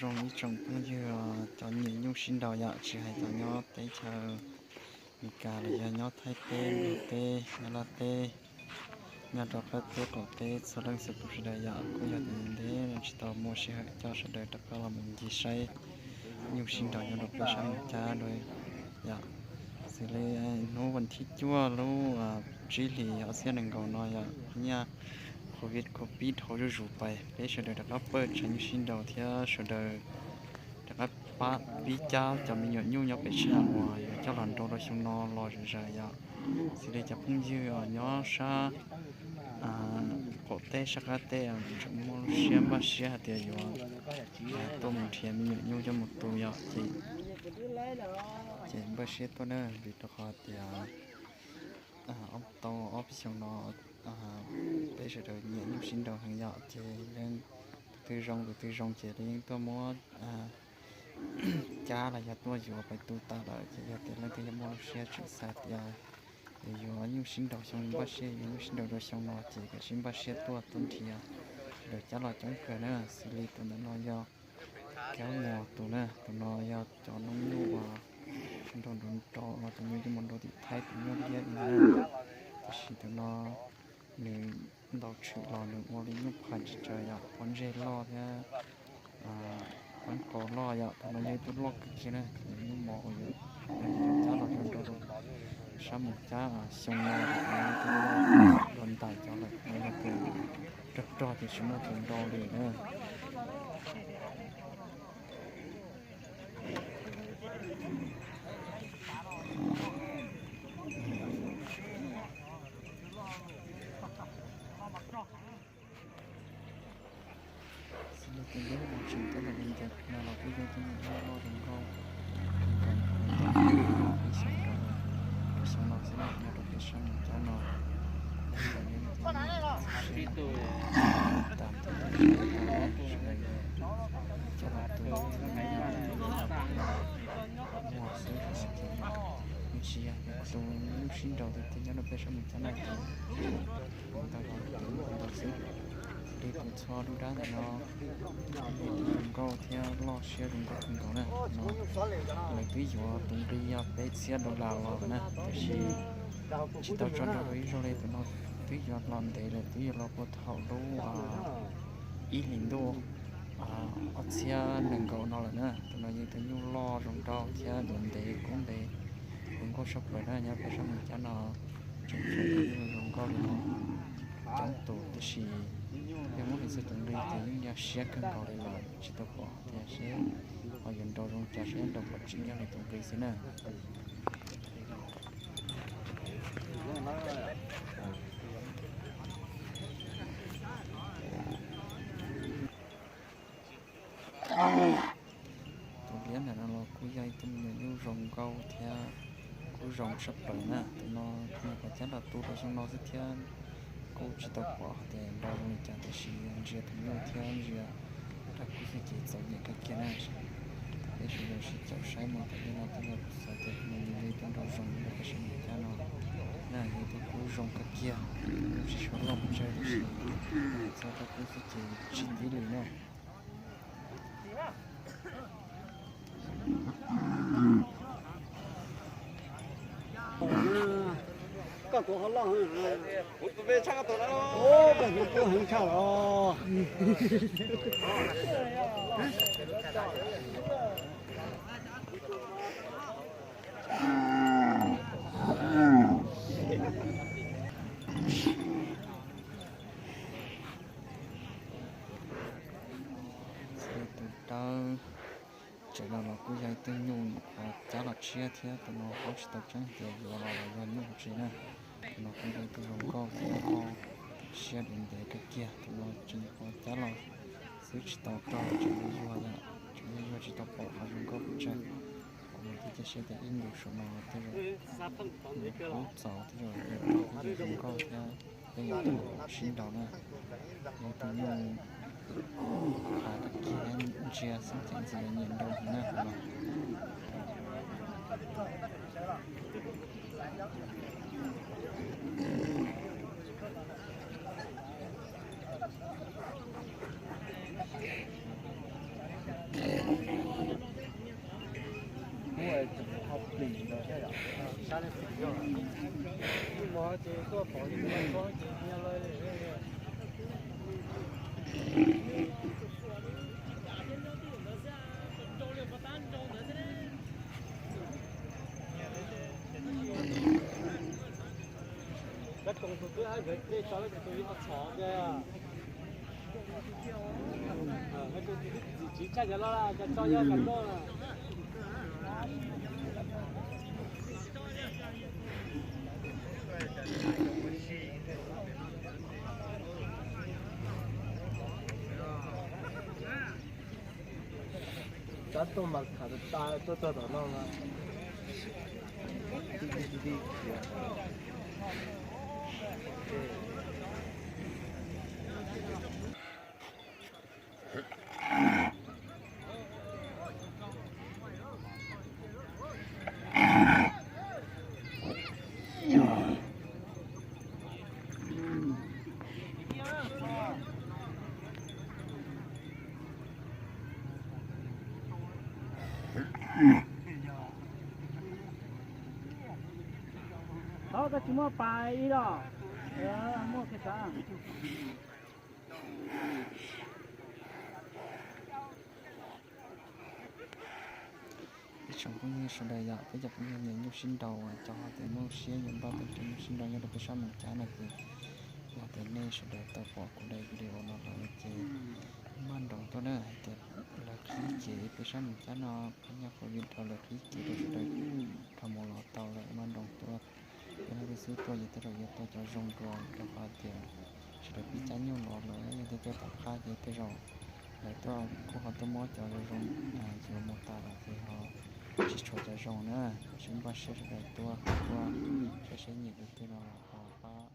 Zoo ib tsoom phooj ywg cov nyiam nyuj sib nraus yom, tsis hais cov nyob teb chaws Amelikas los yog nyob Thaib teb, Nplog teb, Nyab Laj teb, nyob rau qab teb qaum teb txhua leej txhua tus sawv daws yom, kuj yog tias ntev tsis tau muaj sij hawm coj sawv daws rov qab los mus ncig saib nyuj sib nraus nyob rau peb sab Moos Cab dua yom. Xws li hnub vas thib cuaj lub tsib hlis ob txhiab nees nkaum no yog nyiaj Covid kaum pib dhau zuj zus pais, peb sawv daws rov qab pawj tshav nyuj sib nraus thiab sawv daws rov qab pab pib cab cov me nyuam nyuj nyob pem tshaj uas yuav coj los nrau rau xyoo no los zom zaws yom. Xws li cov phooj ywg uas nyob sab qaum teb sab qab teb tseem muaj lub siab npaj siab hais tias yuav tuaj mus nrhiav me nyuam nyuj coj mus tu yom, ces npaj siab tuaj na, vim rau qhov tias ob tau ob peb xyoos no peb sawv daws nyiam nyuj sib nraus heev yom, ces yeej tus twg zoo tus twg zoo ces yeej tuaj muab cab los yog tuaj yuav pais tu tas lawm. Ces yog tias leej twg yog muaj lub siab tseem xav tias yuav nyuj sib nraus xyoo npaj siab yuav nyuj sib nraus rau xyoo no ces kav tsij npaj siab tuaj tuaj nrhiav, sawv daws cab los coob kawg na. Xws li tus ntawm no yog Kaub Mos tus na, tus no yog cov noob nyuj uas nrau nrau nrau cov nyuj coj mus nrau tim Thaib tus nyuj liab li na. Tiam sis tus no nws ntaus tshwm los nws ua li nyuj phais tsis tsawg yom, pob ntseg loj thiab pob nqos loj yom. Tus no yog ib tug loj kawg kiag na, nyuj mos uas yuav cab los rau sab Moos Cab xyoo no, tus no yog tus loj dua ntais cov lawm, no yog tus rog rog ces tsis muaj tus nrau li na. Xws li tus ntawd mas tseem coj los mus ncaws no los kuj yog tus nyuj loj zoo nkauj kawg nkaus, ib xyoos rau, rau xyoo no xwb na, nyob rau peb sab Moos Cab no. Tam coj los tu muag xwb, nws tsis yog tus nyuj sib nraus tiag tiag nyob rau peb sab Moos Cab no ces ntau ces tus ntau xwb. Li tus txhua dub dab ntawm no, li tus zoo nkauj thiab loj siab zoo nkauj kawg nkaus na. Tus no lawv twb yuav tus nqi yog peb txhiab dollar los lawm na, tiam sis tsis tau tso nrau rau ib zaug li. Tus no twb yuav los ntev lawm, twb yuav los puag thaum lub ib hlis ntuj ob txhiab nees nkaum no lawm na. Tus no yog tus nyuj loj zoo nraug thiab duav ntev kub ntev, zoo nkauj tshaj plaws na. Nyob peb sab Moos Cab no tseem tshuav tus nyuj zoo nkauj li no coob tus, tiam sis yog muab hais txog tus nqi ces yeej yog siab kawg nkaus li lawm, tsis tau pom tias seb ho yuav nrau zoo cas, seb nrau pom tseeb nyob li tus nqi xwb na. Tus liab ntawm no los kuj yog ib tug me nyuam nyuj zoo nkauj thiab kuj zoo tshaj plaws na. Tus no nyuam qhuav cab los tu rau xyoo no xwb thiab kuj tsis tau pom hais tias nrau zoo li cas, tiam sis ntsia tus nyuj thiab ntsia rab kub xwb ces txom nyem kawg kiag na. Peb sawv daws sib caum saib mas tam sim no twb yog kuv xav tias nws yog ib tug nrau zoo nyob rau peb sab Moos Cab no na, yog ib tug kub zoo kawg kiag, kuj tsis tshua loj pes tsawg tiam sis txog rab kub xwb ces tsis tib li na. Koj tus ho loj, koj tus kub heev tshaj los. Tus dawb tsawv no los kuj yog ib tug nyuj nyuam qhuav cab los tshiab thiab, tus no paub tsis tau tseeb tias yuav los los yog nyuj tsi na. Tus no kuj yog ib tug zoo nkauj thiab siab duav ntev kawg kiag. Tus no tseem nyuam qhuav cab los xwb tsis tau rog, tseem yuag yuag yom, tseem yuag yuag tsis tau pom qhov zoo nkauj pes tsawg. Kuv mas thiaj cia siab tias ib ntus saum no tej zaum kuv txaus tej zaum yuav rog, tej zaum zoo nkauj thiab peb yuav tau sib nraus na. Yog ib tug nyuj qhav tag kis thiab ntsia xeeb ceem ntxim yuav nyiam nrau heev na tus no. Ces tuaj pom li ko ces nyias lawm. Cov koom tus twb hab nkawd tej tso lawm tus ib qho txhom tiag. Tus txiv tsis tshaj cov loj, cov tso yog cov loj. Cov tuaj mas khav tas tuaj txog tom no mas. Tod koj tsis muaj pas ib los, muaj kiag sav. Ib tsoom phooj ywg sawv daws yom, peb cov phooj ywg nyias nyuj sib nraus, cov ho tias muaj siab yuav npaj tau cov nyuj sib nraus nyob rau peb sab Moos Cab no ces yog tias nej sawv daws tau pom kuv daim video no lawm ces maj nroos tuaj na, hais tias lawv qhib kev peb sab Moos Cab no, qhov nyob covid dhau lawv qhib kev rau sawv daws dhau mus los tau lawm, maj nroos tuaj. Yog leej twg xub tuaj ces tej zaum yuav tau cov zoo dua, rau qhov tias sawv daws pib cab nyuj los lawm, yog tias tuaj tom qab ces tej zaum lawv tuaj kuj ho tuaj muab cov zoo zoo yuav mus tas lawm ces ho tsis tshuav cov zoo na. Sib npaj siab sawv daws tuaj, tuaj saib seb nyiam tus twg no los ho pab